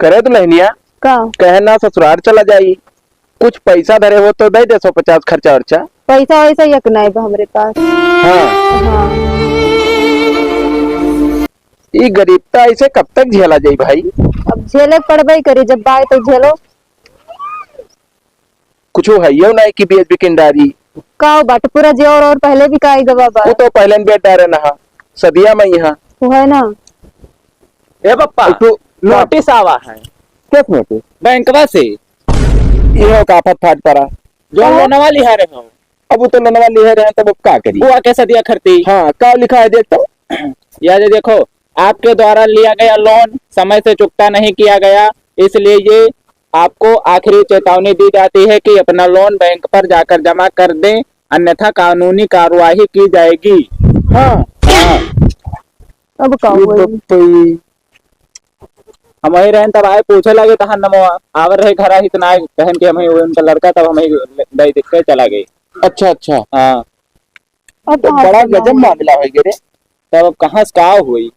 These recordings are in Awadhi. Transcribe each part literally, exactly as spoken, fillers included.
करे दुलहनिया, का? कहे ना ससुरार चला जाई, कुछ पैसा धरे हो तो दे दे, सौ पचास खर्चा वर्चा। पैसा वैसा एक नाई बा हमरे पास। हाँ। हाँ। ई गरीबता ऐसे कब तक झेला जाई भाई? अब झेले के पड़बे करी, जब बाय तो झेलो। कुछ हइयो नाई कि बेच बिकिन डारी। का बाटे, पूरा जेवर और पहले बिकाई गवा बा। वो तो पहले बेच डारे ना, सदिया में यहाँ। वो है ना। ए पप्पा, एक ठो नोटिस आवा है। किस नोटिस? बैंकवा से। इहो का आफत फाट पड़ा। जो हाँ। लोनवा लिहा रहे हो। अब वो तो लोनवा लिहा रहे हैं, तब अब का करी? बुआ के सदिया खरती। हाँ, का लिखा है देख तो। या जे देखो, आपके द्वारा लिया गया लोन समय से चुकता नहीं किया गया, इसलिए ये आपको आखिरी चेतावनी दी जाती है कि अपना लोन बैंक पर जाकर जमा कर दें, अन्यथा कानूनी कार्यवाही की जाएगी। हाँ। हाँ। अब का ये होई? बप्पई। हम वही रहन, तब आए पूछे लगे, तहां नमवा आवर रहे घर, आई इतना पहन के हम ही उनका लड़का, तब हम ही दे देख के चला गए। अच्छा, अच्छा। हाँ। अब तो कहाँ बड़ा से गजब मामला हो गया रे। तब अब कहाँ से का हुई?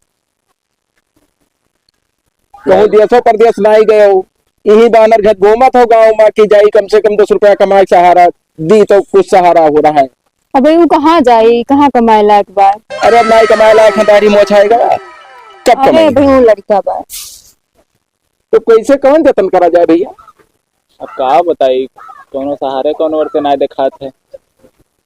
कहूँ देशो परदेश नाई गयो, यही बानर घट घूमत हो गाँव में कि जाई कम से कम दस रुपया कमाए सहारा, दी तो कुछ सहारा हो रहा है। अबे वो कहाँ जाई, कहाँ कमाए लायक बा? अरे अब नाई कमाए लायक है, दाढ़ी मोछ आएगा, कब अरे कमाई? अबे वो लड़का बा। तो कैसे कौन जतन करा जाए भैया? अब का बताई, कौनो सहारे कौनो ओर से ना देखात है।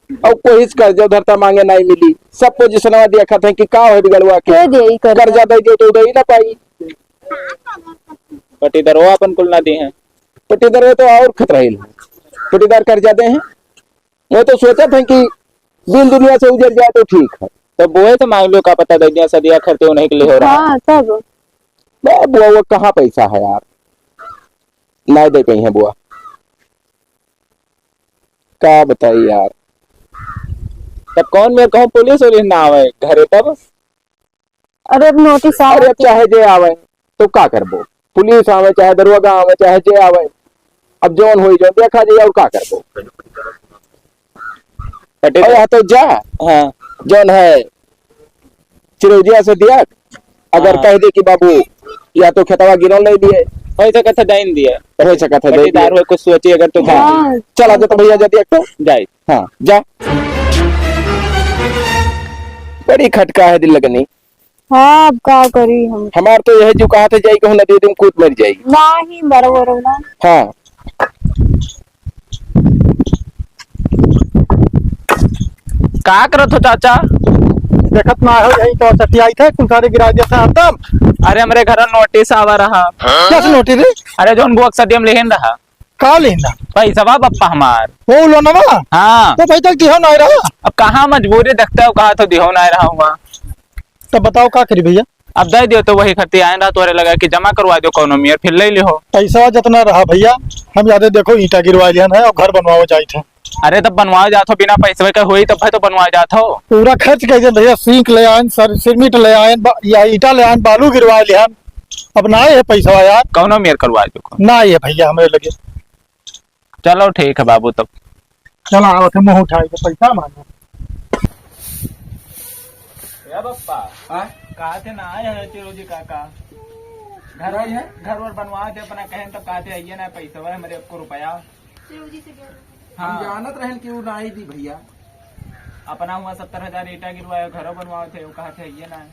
अब कोई से कर्जो धरता मांगे नाई मिली, सब पोजीशनवा देखत है कि का हो बिगड़वा के। के देई कर्जा? कर्जा दे दियो तो दे ही ना पाई। पटीदारो अपन कुल ना दी हैं। पटीदार तो और खतरा है, पटीदार कर्जा दे हैं। मैं तो सोचत है कि दिन दुनिया से उजर जाए तो ठीक है। तो बुआ से मांग लो, का पता दे दिया, सदिया खरते उन्हीं के लिए हो रहा है। हाँ, तब। बे बुआ, वो कहाँ पैसा है यार, ना दे पाई है बुआ, का बताई यार। तब कौन मेरे कहूँ पुलिस उलिस ना आवे घरे तब? अरे अब नोटिस आ अरे अब चाहे जे आवे तो का करबो, पुलिस आवे चाहे दरोगा आवे चाहे जे आवे, अब जौन होई जौन देखा जाई और का करबो। पटेल। और यहाँ तो जा, हाँ। जौन है चिरौजिया से दिया, अगर हाँ। कह दे कि बाबू या तो खेतवा गिरन ले लिए, हो सकत है दाइन दिए। हो सकत है दे पटीदार दिए। हो कुछ सोची अगर तो हाँ। हाँ। चला जा तो भैया जल्दी एक तो। जाए। हाँ, जा। बड़ी खटका है दिल लगनी। हाँ, अब का करी हम? हमार तो यह जो कहा था जाई कहूँ नदी में कूद मर जाई। नाही, मरो वरो ना। हाँ। का करत हो चाचा? देखत ना हो, यही तो चटियाई थे, कुल सारे गिरा दिया था हरदम। अरे हमरे घर नोटिस आवा रहा। कैसे नोटिस रे? अरे जौन बुआ के सदियम लेहन रहा। का लेना? पैसवा बप्पा हमार। वो लोनवा? हाँ। तो भाई तक दिहो ना रहा। अब कहाँ मजबूरी देखते हो, कहा तो दिहो ना रहा हुआ। तब बताओ का करी भैया? अब दे दियो तो वही खर्ची आए ना तोरे लगा कि जमा करवा दो कौनो मियर, फिर ले लिहो। पैसा जितना रहा भैया, हम यादे देखो ईंटा गिरवा लिया है और घर बनवावे जाइत है। अरे तब बनवावे जात हो, बिना पैसवे के होई तब भाई तो बनवावे जात हो। पूरा खर्च कर दिया भैया, सींक ले आयन, सर, सिरमिट ले आयन, बा-, या ईंटा ले आयन, बालू गिरवा लिया। अब ना है पैसा यार। कौनो मेर करवा दो। ना है भैया हमरे लगे। चलो ठीक है बाबू तब। चला आवत है, मुँह उठाए के पैसा मांगे। ए बप्पा, हाँ? कहा थे ना आए हैं चिरोजी काका? घर नहीं है? घर वर बनवा दे अपना, कहें तब कहा थे आइए ना पैसा वाला, मेरे को रुपया। चिरोजी से क्या? हम हाँ। जानत रहन कि वो ना आई दी भैया। अपना हुआ सत्तर हजार ईटा गिरवाया, घरों बनवाओ थे, वो कहा थे आइए ना।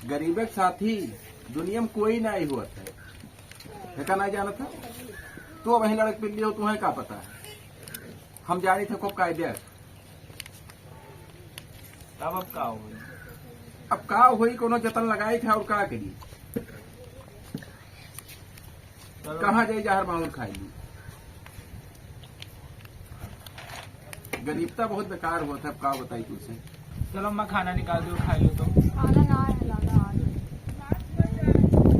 गरीबे के साथी दुनिया में कोई ना आई हुआ था। है का ना जानत है? तू वहीं लड़क पिल्ली हो, तुम्हें का पता है? हम जानी थे खूब कायदे। तब अब का होई? अब का होई, कोनो जतन लगाई थे और का करी? चलो। कहाँ जाई जहर माहुर खाई? गरीबता बहुत बेकार होत है, अब का बताई तुझसे। चलो अम्मा खाना निकाल दो, खा लो तो। खाना ना है, लाना आज।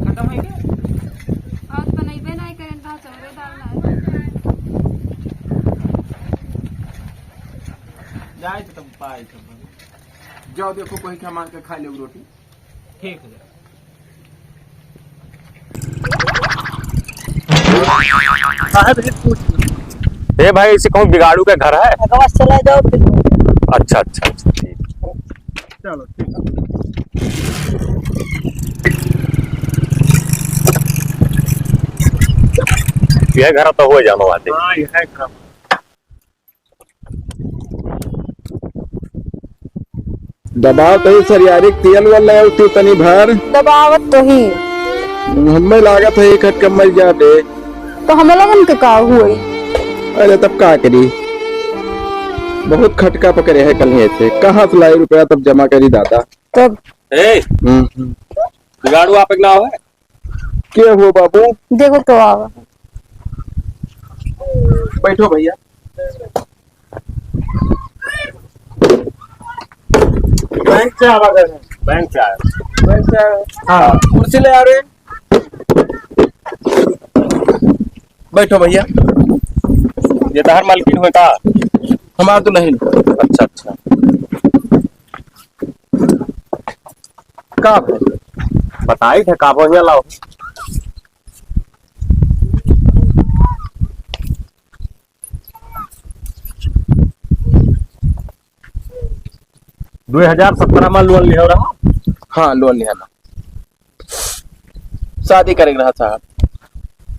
खत्म है क्या? आज बनैबे ना करें, था चौरे दाल ना है। जाए तो तुम पाए तो। जाओ देखो, कोई क्या मांग के खा ले रोटी। ठीक है। साहब, एक पूछ। ए भाई, इसे कहूँ बिगाड़ू का घर है? अगवा चला जाओ फिर। अच्छा, अच्छा, अच्छा, ठीक। चलो, ठीक है। यह घर तो हो जानो आते। हाँ, यह घर। दबाव तो ही सरियारी तेल वाला है, उतनी तनी भर। दबावत तो ही। हमें लागत है एक खटका मर जाते। तो हम लोगन के का हुई? अरे तब का करी, बहुत खटका पकड़े है कल से, कहाँ से लाई रुपया तब जमा करी दादा? तब ए, हम्म, हम्म। बिगाड़ू आप एक नाव है? के हो बाबू? देखो तो आवा। बैठो भैया। बैंक से आवा गए हैं। बैंक से आया। बैंक से आया। हाँ, कुर्सी ले आ रहे हैं। बैठो भैया। ये तहार मालकिन होय का? हमार दुल्हन। अच्छा, अच्छा। का भइल? बताई थे का भइल, लाओ। दुई हजार सत्रह में लोन लिहो रहा? हाँ, लोन लिहा ना। शादी करे के रहा साहब।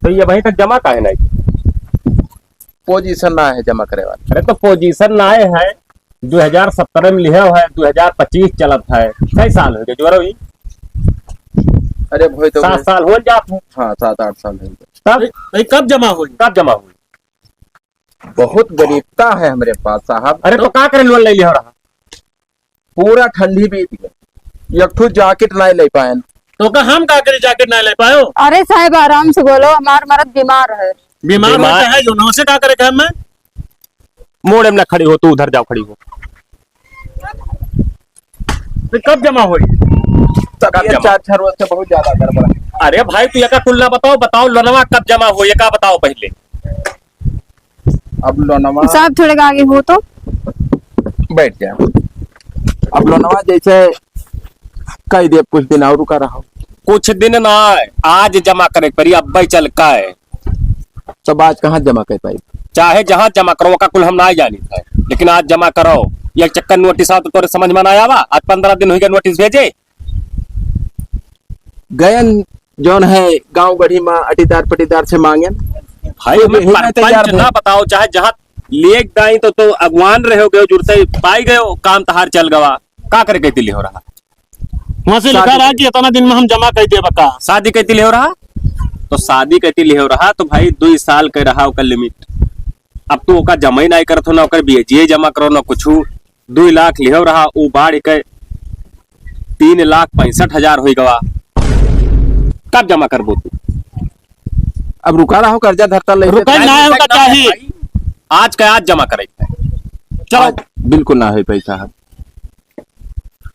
तो ये अबहीं तक जमा काहे नाहीं? पोजीशन ना है जमा करे वाला। अरे तो पोजीशन ना है, दुई हजार सत्रह में लिहे है, दुई हजार पच्चीस चलत है, कई साल हो गए जोरो ही? अरे भाई तो सात भाई। साल हो जात है। हाँ, सात आठ साल हो गए। तब? भाई, भाई, कब जमा हुई? कब जमा हुई? बहुत गरीबता है हमरे पास साहब। अरे तो का करे लोन ले लिया रहा? पूरा ठंडी बीत गए, एक ठो जैकेट नाहीं ले पाएन। तो का हम का करी, जैकेट नाहीं ले पायो? अरे साहब, आराम से बोलो, हमार मरद बीमार है। बीमार बीमार? होता है जो, उनसे का करे काम में? मोड़े में ना खड़ी हो, तू उधर जाओ, खड़ी हो। तो कब जमा होई? तब कब ये जमा? चार छह रोज से बहुत ज्यादा गड़बड़ है। अरे भाई, तू एका कुल ना बताओ, बताओ लोनवा कब जमा होई, एका बताओ पहले। अब लोनवा साहब, थोड़े आगे हो तो। बैठ जा। अब लोनवा जैसे कह दे, कुछ दिन और रुका रहो। कुछ दिन ना, आज जमा करे के पड़ी, अब्बे चल का है। तब आज कहाँ जमा कर पाई? चाहे जहाँ जमा करो, ओका कुल हम ना जानी था, लेकिन आज जमा करो। ये चक्कर नोटिस आओ तो तोरे समझ में ना आवा। आज पन्द्रह दिन हुई गया नोटिस भेजे। गयन जौन है गाँव गढ़ी में अटीदार पटीदार से मांगेन। भाई, तो हमें यही मैं तैयार परपंच ना है। बताओ, चाहे जहाँ लेक दाई तो, तो अगवान रहे हो गए, जुड़ते पाई गए हो, काम तहार चल गवा। का करे कहती लिहो रहा? वहाँ से लिखा शादी रहा के कि इतना दिन में हम जमा कर देबा का। शादी कहती लिहो रहा? तो शादी कहती लिहो रहा, तो भाई दुई साल के रहा ओकर लिमिट। अब तू ओका जमा ही नाहीं करत हो, ना ओकर ब्याजिये जमा करो, ना कुछू। दुई लाख लिहो रहा, उ बाढ़ के तीन लाख पैंसठ हजार होई गवा। कब जमा करबो तू? अब रुका रहो, कर्जा धरता ले रुका ही ना होगा, चाही। आज का आज जमा करे के है। चलो। आज बिल्कुल ना होई पैसा। अब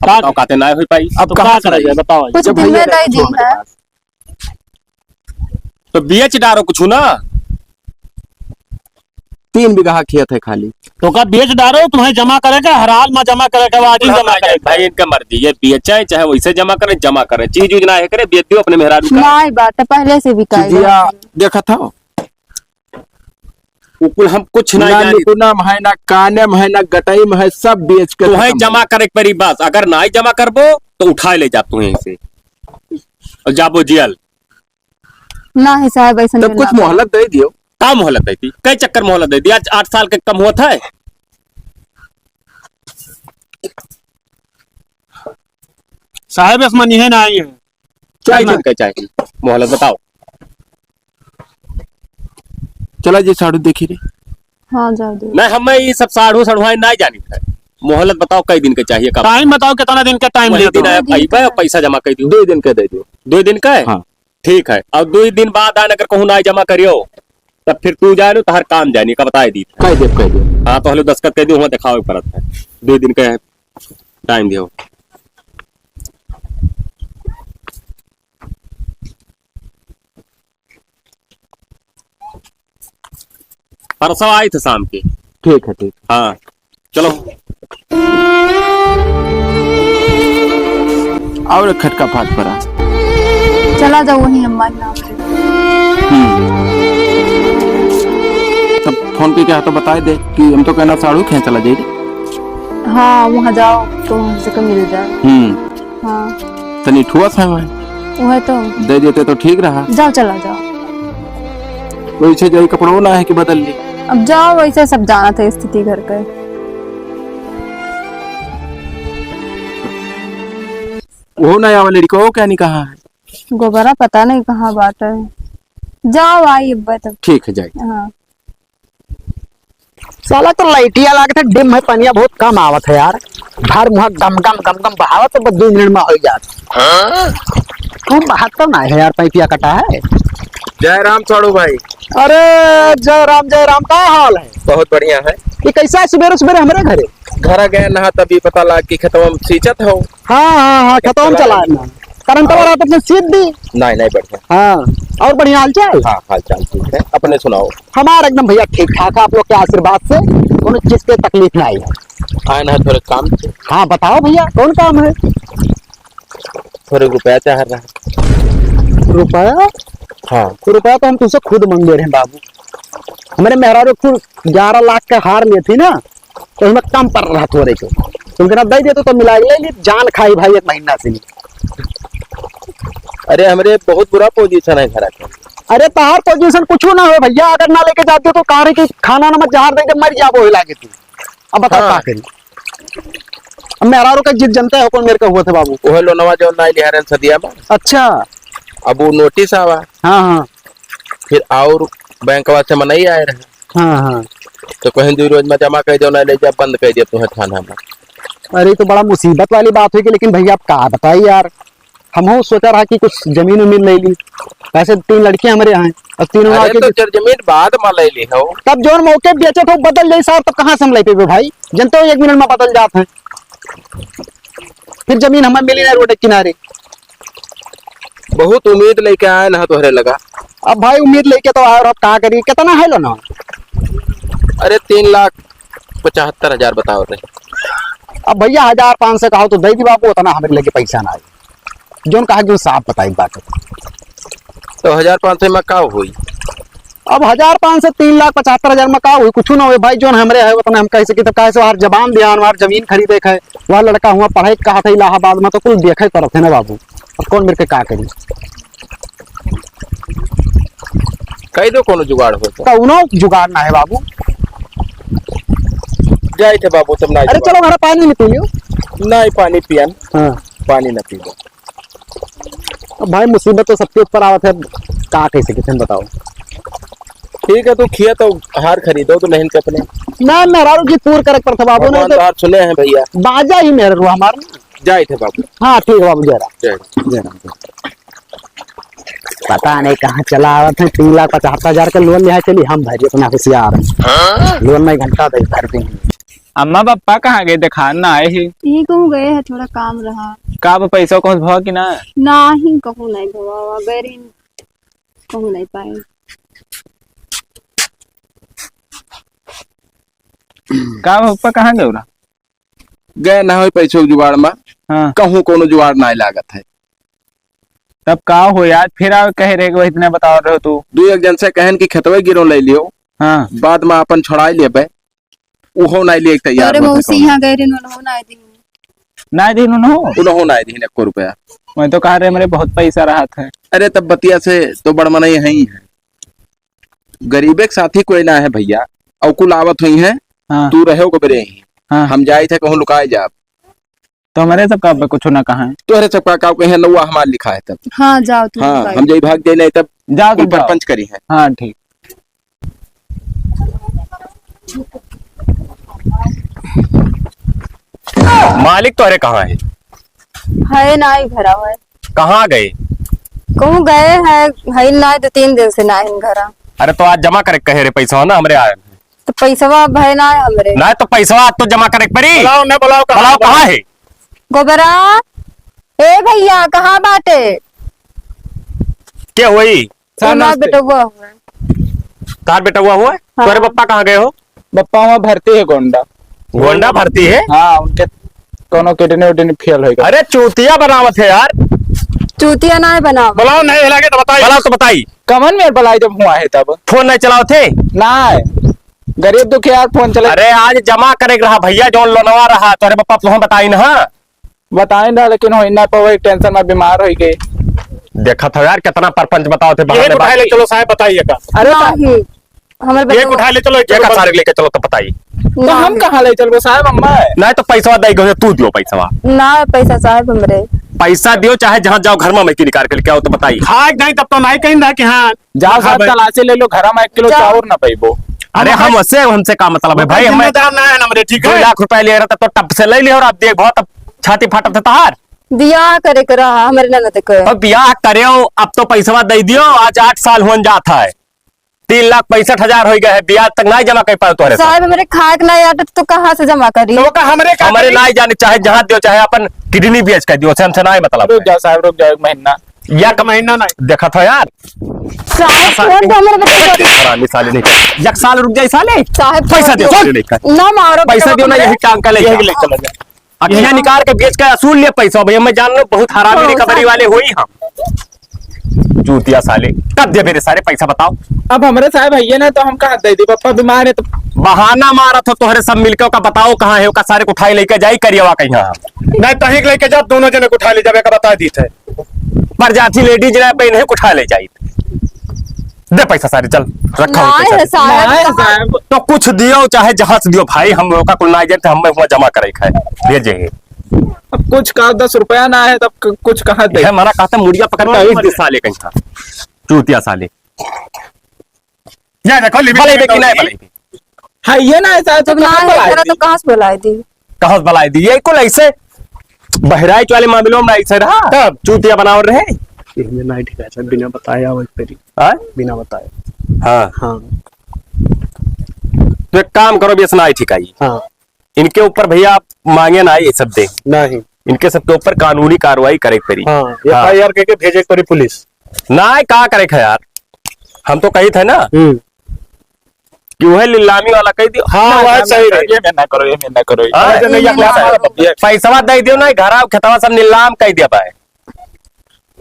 का बताओ, काते ना होई पाई। अब तो कहाँ का से करे लाई? जाए, बताओ। कुछ जब दिन भैया में का दे कुछ दी हमारे है। पास। तो बेच डारो कुछ ना। तीन बीघा खेत है खाली। तो का बेच डारो, तुम्हें जमा करे का, हर हाल में जमा करे का, आज ही जमा करे का। भाई, इनका मर्जी, ये बेचे चाहे वैसे जमा करे, जमा करे, चीज उज ना है करे, बेच दियो अपने मेहरारू का। नाहीं बात, पहले से बिकाई चीजिया रहती है। देखा था? वो कुल हम कुछ ना ना जानी। लुकुना में है, ना काने में है, ना गटई में है, सब बेच के तुम्हें खत्म जमा हो। करे के पड़ी बस, अगर नाहीं जमा करबो तो उठाए ले जा तुम्हें यहीं से और जाबो जेल। नाहीं साहब, ऐसा तब नहीं कुछ लागत। मोहलत दे दियो। का मोहलत देती? कई चक्कर मोहलत देती? आज आठ साल के कम होत है? साहब, इस मनी है ना आई है। क्या कई ना? दिन का चाहिए मोहलत बताओ। चला जी, साढ़ू देखी रे। हाँ, जाओ दे। नहीं, हमें ये सब साढ़ू सढ़ुआई नहीं जानी है। मोहलत बताओ, कई दिन के चाहिए, कब? टाइम बताओ, कितना दिन का टाइम वही दे दिन दो। आया, दो दिन भाई, का। भाई, पैसा जमा कर दियो। दो दिन का दे दियो। दो दिन का है? हाँ। ठीक है, और दो दिन बाद आन अगर कहूँ ना जमा करियो, तब फिर तू जानो, तोहर काम जानी का बताए दी। कह दे, कह दे। हाँ, तो हलो दस्तखत कह दियो, वहाँ दिखावे पड़त है। दो दिन का है, टाइम दियो। परसों आई थे शाम के। ठीक है, ठीक। हाँ, चलो। और एक खटका फाट पड़ा। चला जाओ वहीं अम्मा के नाम पे। हम्म। तब फोन पे क्या तो बताए दे कि हम तो कहना साढ़ू खें चला जाए। हाँ, वहाँ जाओ तो हमसे को मिल जाए। हम्म। हाँ। तनी ठुआ सा है। वह तो। दे देते तो ठीक रहा। जाओ, चला जाओ। वैसे जाई कपड़ो ना है कि बदल ली। अब जाओ, वैसे सब जानत है स्थिति घर के। वो ना आवा लड़को, वो क्या नहीं कहा है? गोबरा पता नहीं कहाँ बात है। जाओ, आई अब तब। ठीक है, जाए। हाँ। साला तो लाइटिया लागत है, डिम है, पनिया बहुत कम आवत है यार। भर मुहा गम गम गम गम बहावत तो बस दो मिनट में हो जात। हाँ? खूब बहात तो ना है यार, पाइपिया कटा है। जय राम छोड़ू भाई। अरे जय राम, जय राम, का हाल है? बहुत बढ़िया है। ये कैसा है सुबेरे सुबेरे हमरे घरे? घर गए नहा तभी पता लाग कि खेतवा में सींचत हो। हाँ, हाँ, हाँ, खेतवा में चला है ना। करंट वाला तो अपने सीध दी। नहीं, नहीं, बढ़िया। हाँ, और बढ़िया हालचाल? हाँ, हालचाल ठीक है। अपने सुनाओ। हमारा एकदम भैया ठीक ठाक है, आप लोग के आशीर्वाद से कोनो चीज के तकलीफ ना आई है। आए ना थोड़े काम से। हाँ, बताओ भैया, कौन काम है? थोड़े रुपया चाह रहा है। रुपया? हाँ। रुपया तो हम तुमसे खुद मांगे रहे बाबू। हमरे मेहरारू खुद ग्यारह लाख का हार लिए थी ना, तो हमें कम पड़ रहा थोड़े के। तुमके ना दे देते तो मिला ले ली, जान खाई भाई एक महीना से नहीं। अरे हमरे बहुत बुरा पोजीशन है घर का। अरे तहार पोजीशन कुछ ना हो भैया, अगर ना लेके जाते तो कहा रहे कि खाना ना मत जहर दे के मर जाबो हिला के तू। अब बताओ हाँ। का करी? अब मेहरारू का जिद जनते हो कौन मेरे का हुआ था बाबू? वह लोनवा जो ना लिहारन सदिया में। अच्छा। अब वो नोटिस आवा। हाँ, हाँ। फिर और बैंकवा से मनई आए रहे। हाँ, हाँ। तो कहीं दो रोज में जमा कर दो ना, ले जा बंद कर दिया तुम्हें थाना में। अरे, तो बड़ा मुसीबत वाली बात हुई कि, लेकिन भैया, आप का बताई यार, हमहू सोचा रहा कि कुछ जमीन उमीन ले ली, वैसे तीन लड़के हमरे यहाँ हैं, अब तीनों अरे, आके तो जर जमीन बाद में ले ली हो। तब जोन मौके बेचे थे, बदल जाई साहब, तब कहाँ से हम ले पेबे भाई? जनते हो, एक मिनट में बदल जात हैं। फिर जमीन हमें मिली ना रोड के किनारे। बहुत उम्मीद लेके आए ना तोहरे लगा। अब भाई उम्मीद लेके तो आए और अब का करी, कितना है लो ना? अरे तीन लाख पचहत्तर हजार बताओ रे। अब भैया हजार पाँच सौ कहो तो दे दी बाबू, उतना हमारे लगे पैसा ना आए, जोन कहा कि साफ बताई बात। तो हजार पाँच सौ में का हुई? अब हजार पाँच सौ तीन लाख पचहत्तर हजार में का हुई? कुछ ना हुई भाई, जोन हमरे है उतना हम कह सकी। तो कहे सो हमार जबान दिया, हमार जमीन खरीदे के है, वह लड़का हुआ पढ़ाई कहा था इलाहाबाद में, तो कुल देखे करत है ना बाबू। अब कौन मेरे के का करी? कह दो कोनो जुगाड़ हो तो। कौनो जुगाड़ ना है बाबू। जाए थे बाबू, तब ना अरे जुगाड़। चलो घर पानी नहीं पी लियो। नहीं, पानी पियन। हाँ। पानी ना पीबो। अब भाई मुसीबत तो सबके ऊपर आवत है, का कैसे किसे बताओ। ठीक है, तू खिया तो हार खरीदो तो नहीं तो अपने। ना, मेहरारू की पूर करे पर था बाबू, नहीं भगवान तो तो हार सुने हैं भैया। बाजा ही मेहरारू हमार। जाए थे बाबू। हाँ, ठीक है बाबू, जय राम। जय राम। जय राम, जय राम। पता नहीं कहाँ चला आवत है, तीन लाख पचहत्तर हजार के लोन लिया चली, हम भरी अपना होशियार हैं। हाँ? लोन में घंटा दे भर देंगे। अम्मा पापा कहाँ गए, देखा ना आए ही। यही कहूँ गए हैं, थोड़ा काम रहा। का अब पैसा कौन भवा कि ना? ना ही कहूँ नहीं भवा, गए रही, कहूँ नहीं पाए। का पापा कहाँ गए रहा? गए ना हो पैसों के जुगाड़ में। हाँ। कहूँ कोनो जुगाड़ ना लागत है। तब का हो यार, फिर आवे कहे रहे कि वही इतने बताओ रहे हो तू। दू एक जन से कहन कि खेतवे गिरो ले लियो। हाँ। बाद में अपन छोड़ाई लेबे। उहो नाई लिए तैयार अरे होत है मौसी कौनो। यहाँ गए रहे, उन्होंने ना दी। ना दी उन्हों? उन्हों ना दी एको रुपया। मैं तो कहा रहे मेरे बहुत पैसा रहा था। अरे तब बतिया से तो बड़ मनई है ही है। गरीबे के साथी कोई ना है भैया। और कुल आवत हुई है। हाँ। तू रहे को बेरे ही। हाँ। हम जाए थे कहूँ लुकाए जाब। तो हमारे सब का कुछ ना कहा है। तोहरे सब का, का कहे नौवा हमार लिखा है तब। हाँ, जाओ तू हाँ, लुकाए। हम जाई भाग जाई नहीं तब जाओ कुल तुम जाओ। परपंच करी है। हाँ, ठीक। मालिक तोहरे कहाँ है? है ना, ही घरा है। कहाँ गए? कहूँ गए हैं, है ना, दो तीन दिन से ना है घरा। अरे तो आज जमा करे कहे रे पैसा ना हमरे आए। तो पैसवा अब है ना हमरे। ना तो पैसवा आज तो जमा करे पड़ी। बुलाओ ना, बुलाओ, कहाँ बुलाओ, है? कहाँ है? गोबरा, ए भैया, कहाँ बाटे? के होई? सर, ओना नमस्ते। बेटवा हुआ। तार बेटवा हुआ? हाँ। तोरे पप्पा कहाँ गए हो? पप्पा वहाँ भर्ती है गोंडा। गोंडा भर्ती है? हाँ, उनके कोनो किडनी उडनी फेल हो गया। अरे चूतिया बनावत है यार। चूतिया ना है बनावत। बुलाओ नहीं हिला के तो बताई। बुलाओ तो बताई। कमन में बुलाई जब हुआ है तब। फोन नहीं चलाओ थे? ना। गरीब दुखियार फोन चले। अरे आज जमा करे के रहा भैया, जौन लोनवा रहा, तोरे पप्पा तुहं बताई ना। बताई ना, लेकिन हो ना पावे, टेंशन में बीमार हो गए। देखत हो यार, कितना परपंच बताओ थे, ये बहाने उठा ले, बाकी। चलो साहब, बताइए का। अरे साहब। नहीं, हमारे ये बच्चों उठा ले, चलो, ये चलो, का बस। सारे लेके चलो तो बताइए। तो हम नहीं। कहाँ ले चलबो साहब, अम्मा है। नहीं तो पैसा दे गए, तू दियो पैसा। ना, पैसा साहब हमरे। पैसा दियो, चाहे जहाँ जाओ, घर में मैं की निकाल के लेके आओ तो बताइए। खाए नहीं, तब तो नहीं कहीं ना कि हाँ, जाओ साहब, हाँ भाई। तलाशी ले लो, घर में एक किलो जाओ। चाउर ना पैबो। अरे हम हम वैसे, हमसे का मतलब है हम भाई, हमें जिम्मेदार ना है ना मेरे, ठीक दो है? लाख रुपया ले रहा था तो टप से ले लिया और आप देख बहुत अब छाती फाटत है तहार। बियाह करे के रहा हमरे ननद के। और बियाह करे हो, अब तो पैसवा दे दियो, आज आठ साल होन जात है, तीन लाख पैंसठ हजार हो गए है, ब्याज तक नहीं जमा कर पाए तोहरे से। साहब, हमरे खाए के नहीं आटत तो कहाँ से जमा करी? तो का हमरे का हमरे करी? नहीं जाने, चाहे जहाँ दियो, चाहे अपन किडनी बेच कर दियो, से हमसे नहीं मतलब रुक है। जाओ साहब, रुक जाओ एक महीना। या एक महीना नहीं। देखा था यार। साहब, सा-, छोड़ दो, हमरे बच्चे को। हरामी साले नहीं कर। एक साल रुक जाए साले। साहब, पैसा छोड़ दो। दो, साले नहीं कर। ना मारो, पैसा दो ना, हमरे। यही टांग का ले यही जा। ले चला जा। अखियाँ निकाल के बेच के असूल ले पैसा, भैया, मैं जान लो, बहुत हरामी हाँ, रिकवरी साहब। वाले हुई हम। चूतिया साले, कब दे मेरे सारे पैसा बताओ? अब हमरे साहब है ये ना, तो हम कहाँ दे दी? पप्पा बीमार है तो बहाना मारत हो तोहरे सब मिलके, ओका बताओ कहाँ है, ओका सारे को उठाई लेके जाई करियवा कहीं हम। नहीं, तहीं के लेके जाओ, दोनों जने को उठा ले जावे का बता दी थे। पर जाती लेडीज ना पे इन्हें को उठा ले जाई। दे पैसा सारे, चल, रखा हो नाय पैसा है दे। साहब, नाय है कहाँ? साहब। तो कुछ दियो, चाहे जहाँ से दियो भाई, हम लोग का कुल ना जाए, तो हम हुआ जमा करे खाए, भेजे हैं। अब कुछ का दस रुपया ना है, तब क-, कुछ कहाँ दे? यह मना कहता, मुड़िया पकड़ के ईंट दे साले कहीं का। चूतिया साले। ये देखो, लिमिट भले में देखी नहीं, कहोगी। भले। हाँ, ये ना है साहब, तो जब ना कहाँ है बुलाए करा, दी? तो कहाँ से बुलाए दी? कहाँ से बुलाए दी? ये कुल ऐसे बहराइच वाले मामलों में ऐसे रहा। तब? चूतिया बनावल रहे। ये हमें नहीं ठीक है सर, बिना बताए आवत करी। हाँ? बिना बताए। हाँ। हाँ। तो एक काम करो, बेस ना ही ठीक आई। हाँ। इनके ऊपर भैया आप मांगे ना ये सब दे। नहीं। इनके सबके ऊपर कानूनी कार्रवाई करे के पड़ी। हाँ, हाँ। एफ आई आर करके भेजे के पड़ी पुलिस। ना, का करे के है यार? हम तो कही थे ना हम्म। कि वह नीलामी वाला कह दियो। हाँ, ना, वह ना, सही ना, रही। ये में ना करो, ये में ना करो। हाँ, अरे, नहीं, ये ये ना ना करो। करो। पैसवा दे दियो ना, घर आओ, खेतवा सब नीलाम कह दिया भाई।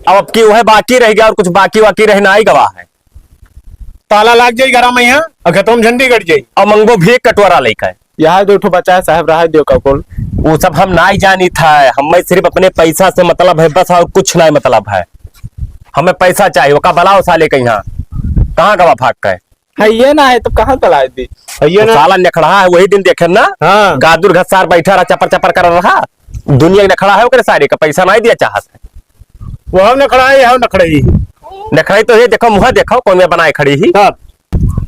अब, अब की वह बाकी रह गया और कुछ बाकी वाकी रहना ही गवा है। ताला लाग जाई घरा में यहाँ, और खेतवा में झंडी गड़ जाई। और मंगो भी एक कटोरा लेके आए। यहाँ दो ठो बचा है साहब, रहा दियो का कुल। वो सब हम नाई जानी था, हमें सिर्फ अपने पैसा से मतलब है बस, और कुछ नाई मतलब है। हमें पैसा चाहिए, ओका बुलाओ साले के यहाँ। कहाँ गवा भाग के? है ये ना है, तो कहाँ चला दी? है ये तो ना। साला नेखड़ा है, वही दिन देखे ना? हाँ। गादुर घसार बैठा रहा, चपर चपर कर रहा। दुनिया के नेखड़ा है, ओकरे सारे का पैसा नाई दिया चाहत है। वह नेखड़ा है, यह नेखड़ा ही। नेखड़ा ही तो ये देखो, मुँह देखो, कौन में बनाए खड़ी ही। हाँ।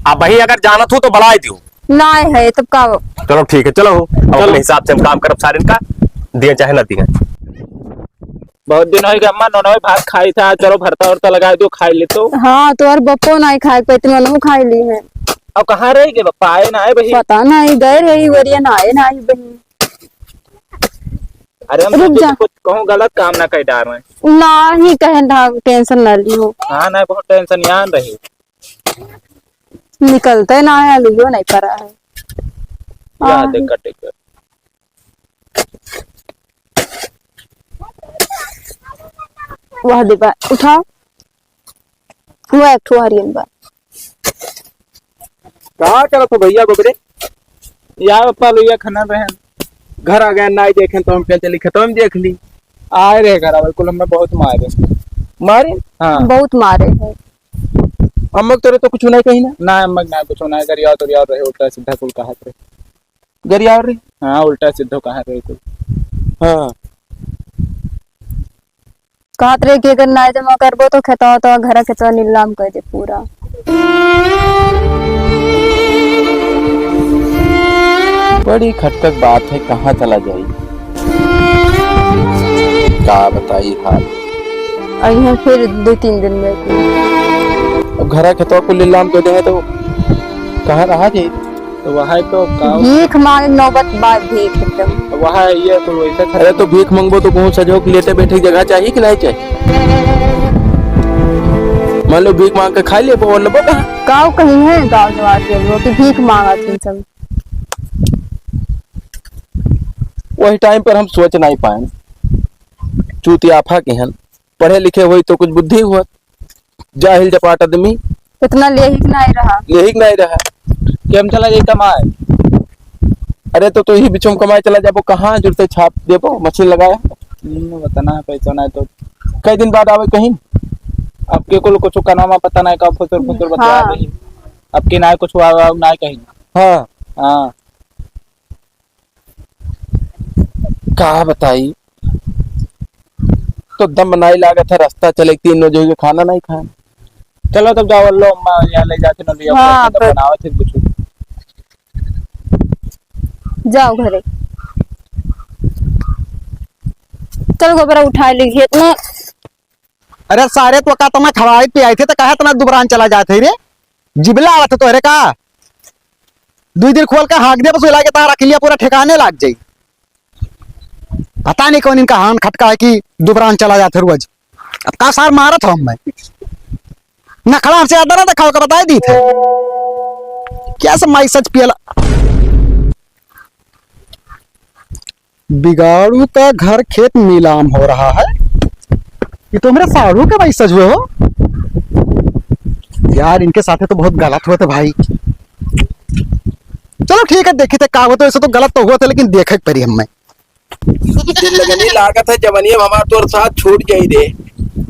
अब वही अगर जानत हो तो बुलाए दियो। नाय है, तब का? चलो ठीक है, चलो, अब चलो। अपने हिसाब से हम काम करब सारे का, दिए चाहे ना दिए। बहुत दिन हो गया अम्मा, नोनवे भात खाई था, चलो भरता उरता लगा दो, खाई ले तो। हाँ, तो और बप्पो नाई खाए के, इतने नोनवे खाई ली है। अब कहाँ रह गए बप्पा, आए ना आए बही? पता नहीं, गए रही वरिया ना आए ना आई बही। अरे हम रुक सोचे जा। कि कुछ कहूँ गलत काम ना कर डाल रहे हैं। ना ही कहे ना, टेंशन ना लियो। हाँ ना, बहुत टेंशन यान रही। निकलते ना है, लियो नहीं पड़ा है। या आह। दे कटे कर। वह दे बा, उठाओ। वह एक ठो हरियन बा। कहाँ चलत हो भैया गोबरे? यार, पप्पा लोग खनन रहे। घर आ गए, नाई देखें तो हम कहे चली खेतवा में देख ली। आए रहे घर, बिल्कुल हमें बहुत मारे। मारे? हाँ। बहुत मारे हैं। अम्मा के तोरे तो कुछ नहीं कही ना? ना, अम्मा के ना कुछ ना, गरियावत उरियावत रहे, उल्टा सीधा कुल कहत रहे। गरियावत रहे? हाँ, उल्टा सीधा कहत रहे कुल। हाँ। कहत रहे कि अगर नाय जमा करबो तो खेतवा, तो घर खेतवा नीलाम कर दे पूरा। बड़ी खटकक बात है, कहाँ चला जाई, का बताई हाल। और यहाँ फिर दो तीन दिन में। अब घरा खेतवा को नीलाम कर दे है तो कहाँ रहा जाई? तो वहाँ तो का भीख मांगे, नौबत बा भीख एकदम। वहाँ ये तो वैसे खा- अरे तो भीख मांगबो तो कहूँ सजो के लेटे बैठे जगह चाहिए कि नहीं चाहिए? मान लो भीख मांग के खा लेबो और लेबो कहाँ? गाँव कहीं है, गाँव जवार के लोग कि भीख मांगत हैं सब। वही टाइम पर हम सोच नहीं पाए। चूतियाफा के हन, पढ़े लिखे होई तो कुछ बुद्धि हुआ। जाहिल जपाट आदमी। इतना लेहिक नाई रहा। लेहिक नाई रहा। कि हम चला जाई कमाए। अरे तो, तो ही बिचम कमाए चला जाबो, कहाँ जुड़ते छाप देबो, मशीन लगाए। हम्म, उतना है पैसा ना तो। कई दिन बाद आवे कहीं? अब के कुल कुछ कनवा में पता नहीं का फुसुर फुसुर बतवा हाँ। रही। अब के ना कुछ हुआ, हुआ ना कहीं। हाँ। हाँ। का बताई, तो दम नहीं लागत है, रास्ता चले तीन रोज हो गए, खाना नहीं खाए। चलो तब जाओ, लो अम्मा यहाँ ले जाते ना लिया, हाँ, तो पर बनावत है कुछ। जाओ घरे, चल गोबरा उठा ली खेत में। अरे सारे, तो का तना खवाई पियाई थे, तो कहे तना दुबरान चला जात है रे? जिबला आवत है तोहरे का? दुई दिन खोल के हाँक दे, बस उला के तार रख लिया, पूरा ठिकाने लाग जाई। पता नहीं कौन इनका हान खटका है कि दुबरान चला जात है रोज। अब का सार मारत हो मैं? नखड़ा हमसे ज्यादा ना दिखाओ, का बताई दी थे। क्या सब माई सच पियला। बिगाड़ू का घर खेत नीलाम हो रहा है। ये तो हमरे साढ़ू के भाई सच हुए हो। यार, इनके साथे तो बहुत गलत हुआ था भाई। चलो ठीक है, देखी थे का हुआ, तो ऐसे तो गलत तो हुआ था, लेकिन देखे के पड़ी हमें। जिंदगनी लागत है जवनिया में हमार तोर साथ छूट जाई रे।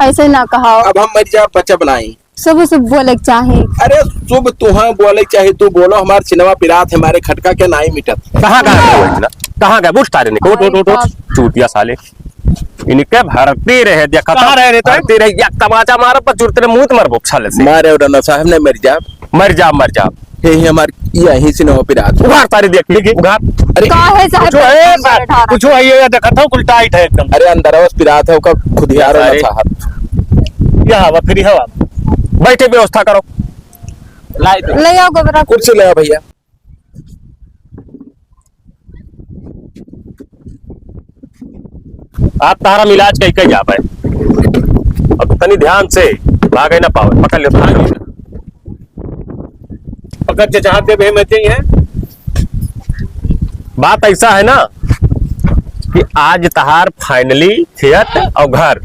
ऐसे ना कहाओ। अब हम मर जा बचब नाई। शुभ शुभ बोले के चाही। अरे शुभ तुहा बोले के चाही, तू बोलो, हमार सिनेमा पिरात है, हमारे खटका के नाई मिटत। कहाँ गए वो इतना? कहाँ गए? उठ तारे निकल, उठ, उठ, उठ, उठ। अरे बाप। चूतिया साले। इनके भरती रहे, देखा कहाँ था? रहे रे तो? भरती रहे, एक तमाचा मारब, पर चुरते मुंह मारबो साले से। मारे और ना साहब ने मर जा। मर जा, मर जा। हे, हे, हमार यही सिनेमा पिरात। उघार तारे देख, देख, उघार। अरे, काहे साहब कुछ है, परेशान बैठा रहा? कुछ है, ये देखा था, कुल टाइट है एकदम। अरे, अंदर आवाज पिरात है, ओका खुद ही आ रहा सारे। साहब। यह हवा, फिर हवा। बैठे व्यवस्था करो। लाई दो। ले आओ गोबरा। कुर्सी ले आओ भैया। आप तारा हम इलाज कई कई जाबे। अब तनी ध्यान से भागे ना पावे, पकड़ ले, भाग ले। पकड़ के जहाँ देबे मत जइहे। बात ऐसा है ना कि आज तहार finally खेत और घर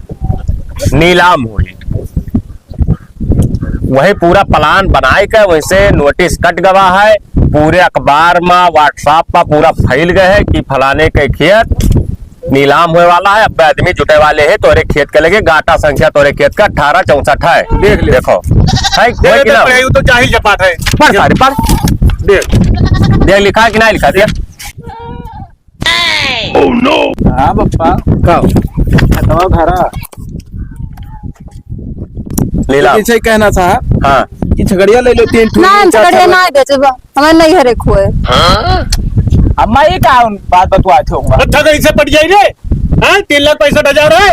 नीलाम होई। वही पूरा plan बनाए के वैसे notice कट गवा है, पूरे अखबार मा, WhatsApp मा पूरा फैल गए है कि फलाने के खेत नीलाम होए वाला है, अब आदमी जुटे वाले है, तोरे खेत के लगे गाटा संख्या तोरे खेत का अठारह चौसठ है। देख ले। देखो, है, देख, है कि देख, ना? पढ़े, वो तो जाहिल जपात है। पढ़ सारे, पढ़। देख। देख, लिखा है कि नहीं लिखा? देख। Oh no! हाँ, पप्पा। का? खतवा भरा। नीलाम। तो इसे कहना था हाँ। कि छगड़िया ले लो, तीन ठो, ना, हम चार छगड़िया ठो। ना बेचबा। हमें नहीं हरे खोए। अम्मा, ये का उन बात बतवात हो? अच्छा, तो इसे पट जाई रे। हाँ, तीन लाख पैंसठ हजार है।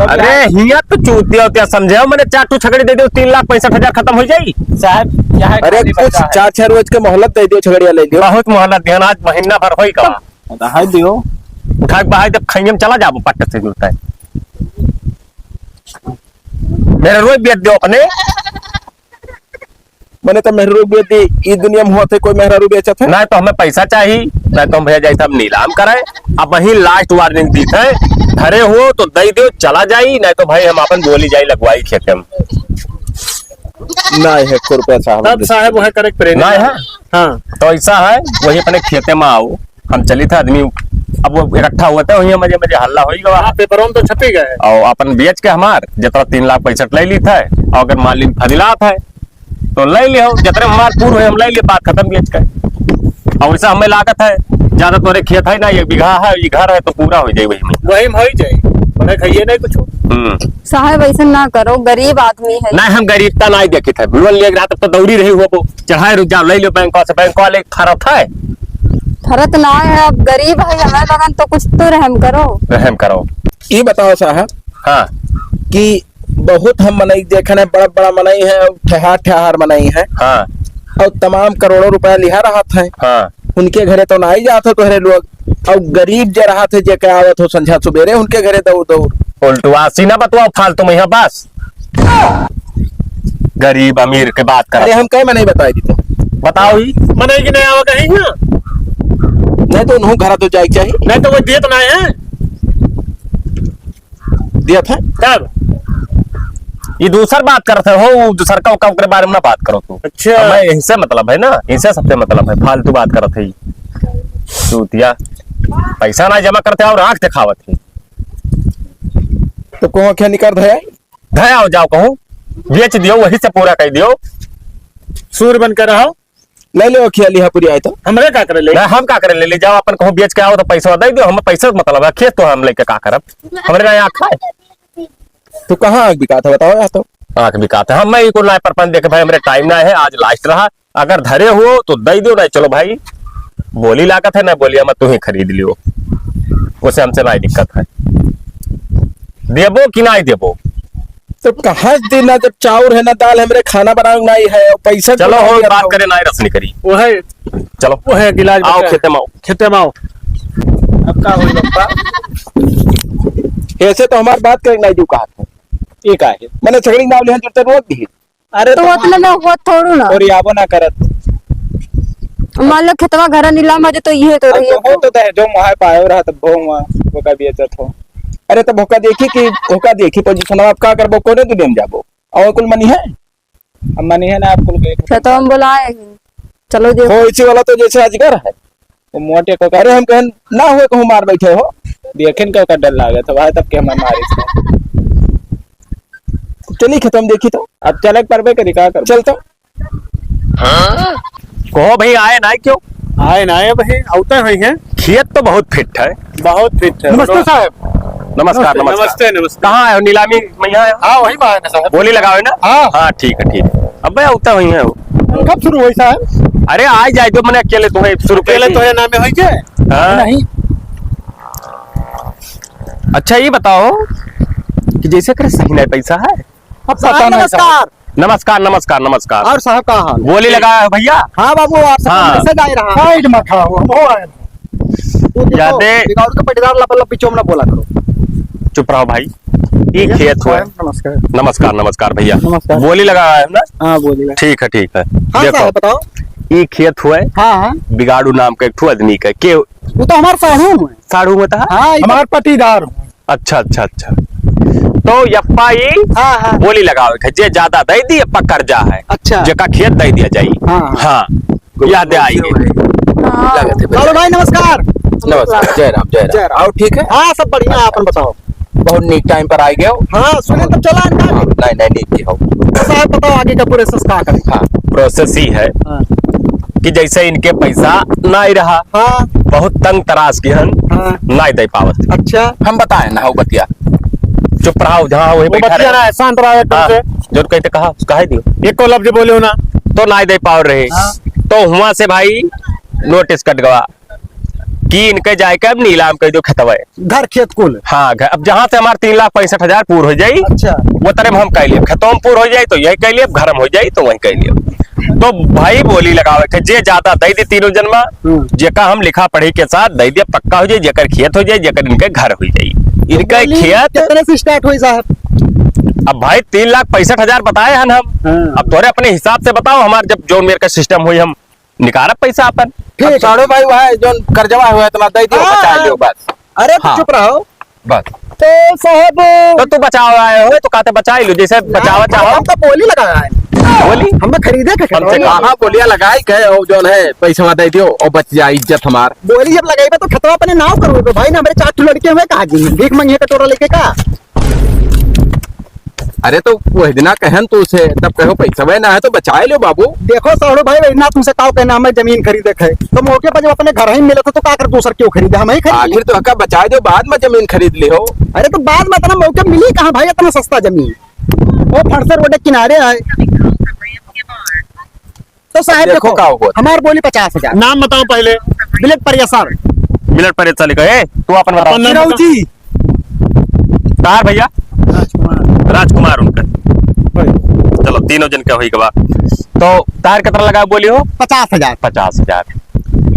अरे, हिया तो चूतिया उतिया समझे हो, मैंने चार ठो छगड़ी दे दो, तीन लाख पैंसठ हजार खत्म हो जाई। साहब, यहाँ अरे, खाली कुछ बचा है। चार छह रोज के मोहलत दे दियो, छगड़िया ले लियो। बहुत मोहलत दिया ना, आज महीना भर होई का। तो रहा दियो। उठा के बाहर जब खाइए में चला जाबो, पट्ट से जुड़ता है। मेरे रोज बेच दो अपने। मने तो मेहरू बेटी ई दुनिया में होत है, कोई मेहरारू बेचत है? नहीं तो हमें पैसा चाही, नहीं तो हम भैया जाई हम नीलाम करे। अब वही last warning दी थे, धरे हो तो दे दो, चला जाई, नहीं तो भाई हम अपन बोली जाई लगवाई खेते में। नहीं है, एको रुपया साहब तब दे। साहब वह करे के पड़े। नहीं है? हाँ। तो ऐसा है, वही अपने खेते में आओ, हम चली थे आदमी, अब वो इकट्ठा हुआ था, वही मजे मजे हल्ला हो ही गवा। हाँ, पेपरों में तो छपी गए। और अपन बेच के हमार जितना तीन लाख पैंसठ ले ली था, और अगर मान ली फजिलात है, तो ले लियो, जितने हमार पूर होए, हम ले लिए, बात खत्म बेच के। और वैसा हमें लागत है, ज्यादा तोरे खेत है ना, एक बीघा है, ये घर है, तो पूरा हो जाए वही में। वही में हो ही जाए, उन्हें खाइए नहीं कुछ। हम्म। साहब, ऐसा ना करो, गरीब आदमी है। नहीं, हम गरीबता नहीं देखित है, लोन लेके रहा तब तो दौड़ी रही हो, वो चढ़ाए रुक जाओ, ले लो बैंक से, बैंक वाले फरत है। फरत ना है, अब गरीब है, हमें लगन तो कुछ तो रहम करो। रहम करो। ये बताओ साहब, हाँ। कि बहुत हम मनई देखन है, बड़ा बड़ा मनई है, ठेहार ठेहार मनई है। हाँ। और तमाम करोड़ों रुपया लिहा रहत है। हाँ। उनके घरे तो ना ही जात हो तोहरे लोग। और गरीब जे रहत है, जे के आवत हो संझा सुबेरे, उनके घरे दौड़ दौड़। उल्टवासी ना बतवाओ फालतू में यहाँ बस। गरीब अमीर के बात कर। अरे हम कई मनई बताई दी तो। बताओ ही। मनई के नहीं आवा कहीं ना। नहीं तो उन्हों घर तो जाए चाहिए। नहीं तो वो देत ना है। दिया था? तब? ये दूसर बात करत है हो, वो दूसर का, का ओकरे बारे में ना बात करो तू। अच्छा। हमें इनसे मतलब है ना, इनसे सबसे मतलब है, फालतू बात करत है ये। चूतिया। पैसा ना जमा करते और आँख दिखावत है। तो कहो क्या निकाल है? धया हो जाओ कहूँ। बेच दियो, वही से पूरा कर दियो। सूर बन के रहो। ले ले, खिया लिहा पूरी आए तो। हमरे का करे ले? ना, हम का करे ले, ले जाओ अपन, कहूँ बेच के आओ तो पैसा दे दियो, हम पैसा से मतलब है, खेत तो हम लेके का करब, हमरे ना आँख है। तू कहाँ आँख बिकात है बताओ यार तो। आँख बिकात है, हम मैं इको ना परपंच देखे भाई, हमरे टाइम ना है, आज लास्ट रहा, अगर धरे हो तो दे दियो, नहीं चलो भाई, बोली लागत है ना, बोलिया मैं तू ही खरीद लियो, उसे हमसे ना दिक्कत है, देबो कि ना देबो। तो कहाँ से देना जब चाउर है ना दाल, हमरे खाना बनावे नाई है, और पैसा चलो हो, बात करे नाई रसनी करी। वो है, चलो वो है गिलास आओ बचा है। खेते में आओ। खेते में आओ। अब का होई बप्पा? ऐसे तो हमार बात करे नाई जो कहा था। ये का है? मैंने छगड़ी नाव लिहन जुड़ते रोक दी। अरे तो तो उतने में हुआ थोड़ू ना। और याबो ना करत। मान लो खेतवा घर नीलाम हो जाए तो ये तो अब रही तो हो तो दे, जो मुहाय पायो रहा तब भो हुआ, वो का बेचत हो। अरे तो भोका देखी कि भोका देखी पोजीशन, अब का करबो, कोने दुनिया में जाबो? और कुल मनी है? अब मनी है ना, आप कुल के खेतवा में बुलाए हैं, चलो देखो। हो, इसी वाला तो जैसे अजगर है। वो मोटे को अरे हम कहन ना हुए कहूँ मार बैठे हो। देखेन का ओकर डर लागे तो भाई तब के हमार मारे से। चली खेतवा में देखी तो। अब चले के परबे करी, का करबे? चल तो। कहो भाई आए ना क्यों? आए ना आए भाई, आवते हुई हैं। खेत तो बहुत फिट है। बहुत फिट है। नमस्ते साहब। नमस्कार, नमस्ते, नमस्कार। नमस्ते, नमस्ते। कहाँ है नीलामी? मैं यहाँ है। हाँ, वही बाहर है साहब। बोली लगावे ना? हाँ। हाँ, ठीक है, ठीक है। अबे आवते हुई हैं वो। कब शुरू हुई साहब? अरे आ जाए जो मने अकेले तुम्हें शुरू अकेले कर दी। तो है नामे होई के? हाँ। नहीं। अच्छा ये बताओ कि जैसे करे सही नहीं पैसा है? अब पता साहब, नहीं साहब। नमस्कार। नमस्कार, नमस्कार, नमस्कार। और साहब का हाल? बोली लगा है भैया। हाँ बाबू, आप सबको हाँ। मैसेज आ रहा है। साइड में खाओ, हम हो आए। तू देखो, जाते बिगाड़ू के पटीदार लपल लप पीछे में ना बोला करो। चुप रहो भाई। ई भैया, खेत हुआ है। नमस्कार। नमस्कार, नमस्कार भैया। नमस्कार। बोली लगा है ना? हाँ, बोली लगा। ठीक है, ठीक है। हाँ देखो, साहब, बताओ। ई खेत हुआ है। हाँ, हाँ। बिगाड़ू नाम का एक ठो आदमी का। के वो तो हमार साढ़ू हुए। साढ़ू में था? हाँ, ई तो हमार पटीदार हुए। अच्छा, अच्छा, अच्छा। तो यप्पा ई हाँ, हाँ। बोली लगावे के, जे ज्यादा दे दी, यप्पा कर्जा है। अच्छा। जेका खेत दे दिया जाई। हाँ, हाँ। हाँ, याद आई है। हाँ। लागत है। हेलो भाई, नमस्कार। नमस्कार, जय राम, जय राम। जय राम। और ठीक है? हाँ, सब बढ़िया, आपन बताओ। बहुत नीक टाइम पर आ गए हो। हाँ, सुने तो चला अंदाज। हाँ, नहीं, नहीं, नीक की हो। साहब, बताओ आगे का प्रोसेस का करें? हाँ, प्रोसेस ही है हाँ। कि जैसे इनके पैसा ना ही रहा, हाँ। बहुत तंग तराश की हन, हाँ। ना ही दे पावत। अच्छा। हम बताए ना हो बतिया। चुप रहा, जहाँ वही वो बैठा बतिया रहे। ना है, शांत रहा एकदम हाँ, से। जो कहते कहा, कहे दियो। एको लफ्ज बोले हो ना। तो ना ही दे पाव रहे। हाँ। तो हुआ से भाई नोटिस कट गवा कि इनके जाए के अब नीलाम कर दो खेतवा। घर खेत कुल। हाँ, घर, अब जहाँ से हमार तीन लाख पैंसठ हजार पूर हो जाई, अच्छा। वो तरह हम कह लिए, खेतों में पूर हो जाई तो यही कह लिए, घर में हो जाई तो वही कह लिए। तो भाई बोली लगावे के, जे ज्यादा दे दी तीनों जनमा, हम्म। जेका हम लिखा पढ़ी के साथ दे दिया, पक्का हो जाए, जेकर खेत हो जाए, जेकर इनके घर हो जाए, इनका बोली खेत। कितने से स्टार्ट हुई साहब? अब भाई तीन लाख पैंसठ हजार बताए हन हम। हाँ। अब तोरे अपने हिसाब से बताओ, हमार जब जो मेरे का सिस्टम हुई हम निकालब पैसा अपन। ठीक अब है। साढ़ू भाई वह जो कर्जवा हुआ है इतना दे दियो, हाँ, बचा हाँ। लियो बस। अरे तो हाँ। चुप रहो। बस। तो साहब तो तू बचाव आए हो तो कहते बचाई लो, जैसे ना, बचावा चाहो। हम तो बोली लगाया है। बोली? हम तो खरीदे के हमसे खेतवा। कहा बोलिया लगाई के, और जो है पैसा दे दियो और बच जाए इज्जत हमार। बोली जब लगाई तो खेतवा अपने नाव करो भाई ना, हमारे चार ठो लड़के हुए कहा जी भीख मंगिए कटोरा लेके का। अरे तो वह दिना कहन तो उसे तब कहो पैसा वह ना है तो बचाए लो बाबू। देखो साढ़ू भाई, वही ना तुमसे काव कहना, हमें जमीन खरीदे के है तो मौके पर जब अपने घर ही मिले थे तो का कर दूसर क्यों खरीदे, हम ही खरीदे। आखिर तो हका बचाए दो, बाद में जमीन खरीद ली हो। अरे तो बाद में इतना मौके मिली कहाँ भाई, इतना सस्ता जमीन, वो फरसर रोड के किनारे है। तो साहब देखो, देखो का हुआ। हमार बोली पचास हजार। नाम बताओ पहले। बिलट परेशान। बिलट परेशान लिखो, ए, तू अपन बताओ। अपन नाम बताओ। चिरौजी। तार भैया? राजकुमार। राजकुमार उनका। भाई। चलो, तीनों जन का होई के बा। तो तार कितना लगा बोली हो? पचास हजार। पचास हजार।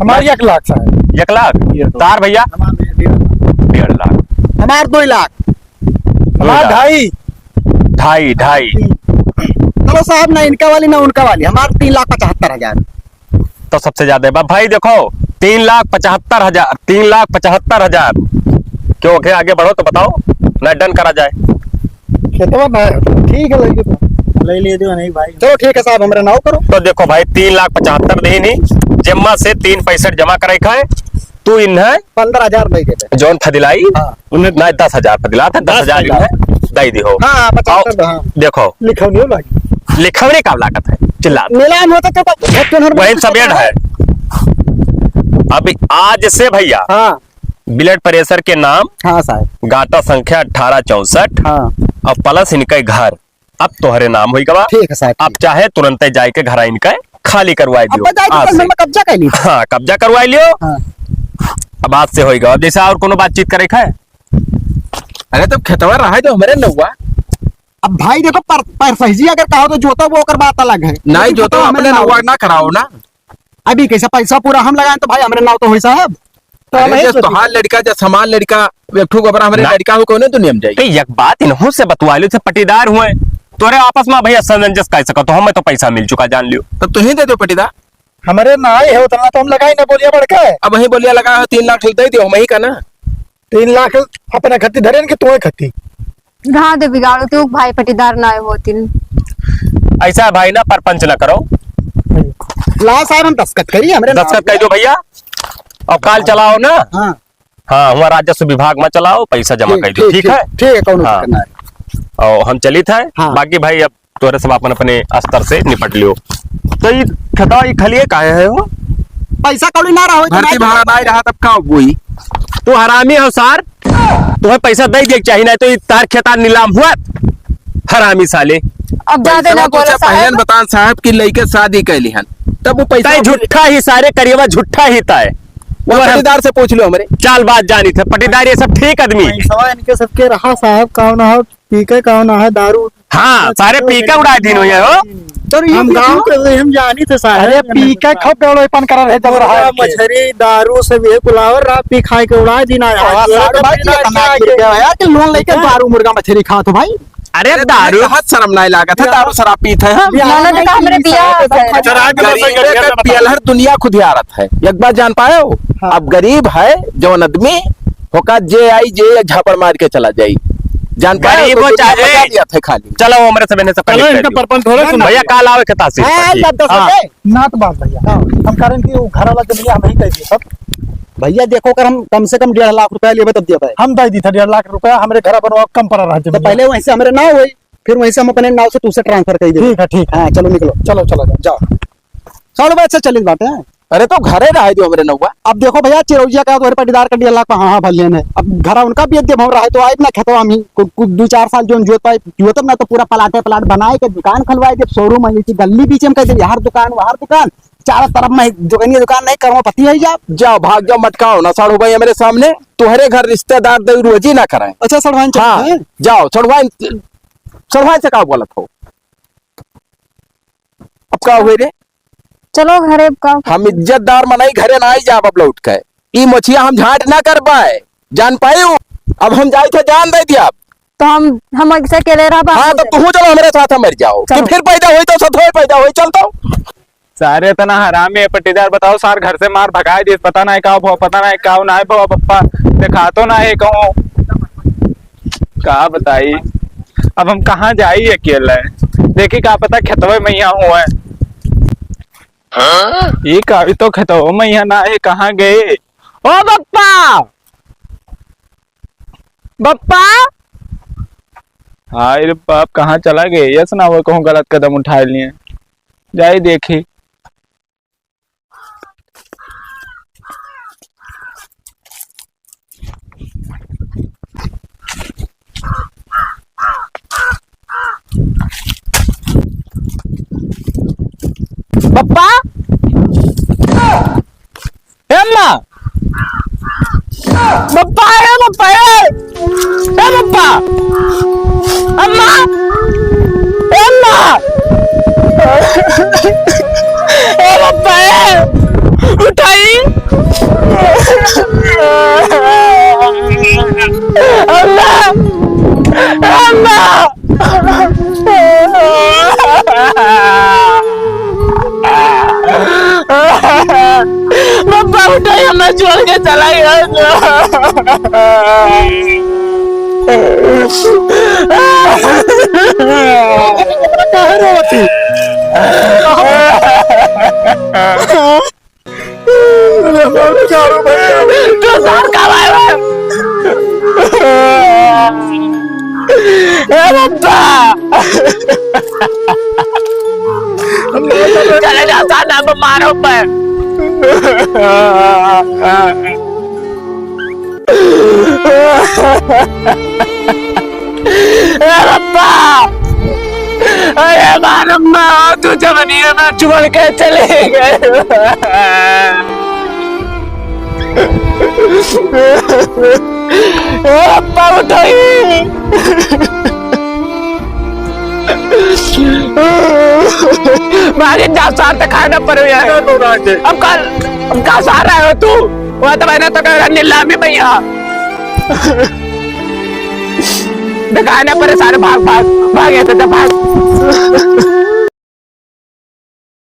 हमारी एक लाख सा है। एक लाख? ये तो। तार भैया? हमार डेढ़ लाख। डेढ़ लाख। हमार दो लाख। दो हमार लाख। ढाई। ढाई, ढाई। चलो साहब, ना इनका वाली ना उनका वाली, हमार तीन लाख पचहत्तर हजार। तो सबसे ज्यादा बा भाई, देखो, तीन लाख पचहत्तर हजार, तीन लाख पचहत्तर हजार। क्यों, ओके, आगे बढ़ो तो बताओ, ना डन करा जाए। खेतवा ना है, ठीक है, ले लीजिए। ले लीजिए, नहीं भाई। चलो ठीक है साहब, हमारे नाव करो। तो देखो भाई, तीन लाख पचहत्तर देनी, जिम्मा से तीन पैंसठ जमा करे खाए, तू इन्हें पंद्रह हजार नहीं देते। जौन फदिलाई, हाँ। उन्हें ना दस हजार फदिला था, दस हजार दस हजार। इन्हें। दे दिहो। हाँ, हाँ, पचहत्तर आओ, दो, हाँ। देखो। लिखौनी हो लागी। लिखौनी का लागत है? चिल्ला। नीलाम होता तो का-, वही सब एड है। अभी आज से भैया, हाँ। Blood pressure के नाम, हाँ साहब। गाटा संख्या अठारह चौसठ, हाँ। और plus इनके घर, अब तोहरे नाम होई गवा। ठीक है साहब, अब ठीक। चाहे तुरंते जाए के घर इनके खाली करवाई अब दियो। बताए तो आज कल से। हम कब्जा कर ली। हाँ, कब्जा करवाई लियो। हाँ। अब आज से होई गवा। अब जैसे और कोनो बातचीत करे के है? अरे तब खेतवा रहा जो हमरे नौवा। अब भाई देखो, पर, पर सही जी अगर कहो तो जोतो वो ओकर बात अलग है। नहीं, लेकिन जोतो पता हमें अपने ना नौवा हो। ना कराओ ना। अभी कैसे पैसा पूरा हम लगाएं तो भाई हमरे नाव तो होई साहब। तो अरे, हमें जस तो तोहार लड़का, जस हमार लड़का, एक ठो गोबरा हमरे ना। लड़का हो, कौने दुनिया में जाई? ए, एक बात इनहू से बतवा लियो, से पटीदार हुए, तोरे आपस में भैया समंजस कर सको, तो हमें तो पैसा मिल चुका, जान लियो। तब तुहीं दे दो पटीदार। हमरे नाई है उतना तो हम लगाई ना, बोलिया बढ़ के। अब वही बोलिया लगा हो, तीन लाख दे दियो, हम ही का ना। तीन लाख अपने खत्ती धरे इनके, तुम्हें खत्ती। घाव दे बिगाड़ो, तू भाई पटीदार ना होतिन। ऐसा है भाई ना, परपंच ना करो। ला साहब, हम दस्तखत करी, हमरे दस्तखत नाम कर दो भैया, और काल चलाओ ना। हाँ। हाँ, हमारा राजस्व विभाग में चलाओ, पैसा जमा ठीक, कर दो, ठीक, ठीक है? ठीक, ठीक है, कौनो हाँ। दिक्कत ना है। और हम चलित है, हाँ। बाकी भाई अब तोरे सब अपन अपने स्तर से निपट लियो। तो ई खेतवा ई खलिए काहे है हो? पैसा कौड़ी ना रहो, तो भर्ती ना भाड़ा नहीं रहा तब का बोई? तू हरामी हो सार, तुम्हें पैसा दे दिए के चाहिए, नहीं तो ई तार खेता नीलाम हुआ। हरामी साले। अब ज्यादा पैसा ना तो बोलो अच्छा पहले साहब। बतान साहब कि लइके शादी कैली हन, तब वो पैसा तय झूठा ही सारे करिएवा, झूठा ही तय। वो वो हम पटीदार से पूछ लो हमरे। चालबाज जानी थे, पटीदार ये सब ठीक आदमी। पैसवा इनके सबके रहा साहब, कौन हो, पी के कौन है, दारू। हाँ, सारे पी के उड़ा दिन हो ये हो। तो ये हम भी गाँव के हम जानी थे साहब। अरे पी के खूब डोलोपन कर रहे जब रहा मुर्गा, है। मछरी, दारू सब ये कुलावर रात पी खाए के उड़ा दिन आया। हाँ, ये साहब तो भाई, बिना इतना क्या गिर गया यार कि लोन लेके हाँ। दारू, मुर्गा, मछरी खात हो भाई। अरे अरे, दारू। तुम्हें कहाँ शर्म नहीं लागत है? दारू शराब पीत है हम? बिहार ननद में का हमरे तीन बियाह साल है। अच्छा, रात में गरीब नशा के करके पियल हर दुनिया खुदियारत है। एक बात जान पाए हो? हाँ। अब गरीब है जौन आदमी, होका जे आई, जे या झापड़ मार के चला जाई। जान पाए हो? गरीब हो तो दुनिया चाहे बता दिया था खाली। चलो, हमरे से बहने से चलो, पहले इनका कर दो। परपंच थोड़ा सुनो। भैया, काल आवे के तासीर हाँ, पर, ठीक। तब दस हाँ। बजे। ना तो बात भैया, हाँ। हम कारण कि वो घर वाला जमीन हम ही कह दिए सब। भैया देखो, अगर हम कम से कम डेढ़ लाख रुपया लेबे तब देबे। हम दे दी था डेढ़ लाख रुपया, हमरे घर बनवा कम पड़ा रहा तो जमीन। पहले वहीं से हमरे ना होई, फिर वहीं से हम अपने नाव से तुझसे transfer कर देबे। ठीक है, ठीक है। हाँ, चलो निकलो। चलो, चलो, जाओ। जाओ। चलो भाई, अच्छा चलित बाटे हैं। अरे तो घरे रहे दो हमरे नौवा। अब देखो भैया, चिरौजिया का तोहरे पटीदार का डेढ़ लाख पर हाँ, हाँ, भर लेने। अब घरा उनका बेच देब, हम रहे तो आइब ना खेतवा में ही। कु-, कुछ दो चार साल जोन जोत पाए, जोतब ना तो पूरा प्लाटे प्लाट बनाए के दुकान खुलवाए देब, showroom है, इसी गली बीच में कह देब, यार दुकान, वहार दुकान। चारों तरफ में दुकानिया दुकान नहीं, करोड़पति है जा। जाओ, भाग जाओ, मटकाओ ना साढ़ू भाई हमरे सामने। तुम्हारे घर रिश्तेदार दे रोजी ना कराएं। अच्छा, सड़वाइन चलते हाँ, हैं। जाओ, सड़वाइन, सड़वाइन से का बोलत हो? अब का हुए रे? चलो घरे, अब का? हम इज्जतदार मनई घरे ना आई जाब अब लौट के। ई मोछिया हम झांट ना कर पाए, जान पाए हो? अब हम जाए थे, जान दे दिया। तो हम, हम ऐसे अकेले रहबा? हाँ, तो तू चलो हमरे साथ, हम मर जाओ। चलो। कि फिर पैदा होई तो सथवे पैदा होई, चल तो। सारे इतना हरामी है पट्टीदार, बताओ सार घर से मार भगाए दिए, पता नहीं का भो, पता नहीं का ना भो, पप्पा देखातो ना है कहूँ, का बताई। अब हम कहाँ जाई अकेले, देखी का पता खेतवे में यहाँ हुआ है। हाँ? ये का, अभी तो खेतवे में यहाँ ना है, कहाँ गए? ओ बप्पा, बप्पा। हाय रे बाप, कहाँ चला गए? यस ना हो कहूँ गलत कदम उठा लिए। जाई देखी। बप्पा, ए अम्मा, बप्पा, ए बप्पा, ए, ए बप्पा, अम्मा, ए अम्मा, ए बप्पा, ए, उठाई, अम्मा, अम्मा। बप्पा उठाई, हमें छोड़ के चला गया। काहे रोवती? अरे बाप रे, चारों भाई। तू सार का भाई बा? ए बप्पा! चले जा, साला, अब मारो पर। ए बप्पा! अरे मारो, मारो, तू जवनिया में छोड़ के चले गए। ए बप्पा, उठाई। मारे जा सार ते खाए ना पड़े यार। ना तो ना जे। अब कल, अब का सार रहे हो तू? वो तो मैंने तो कहा नीलामी भैया। दिखाए ना पड़े सारे, भाग, भाग, भाग, यहाँ से भाग।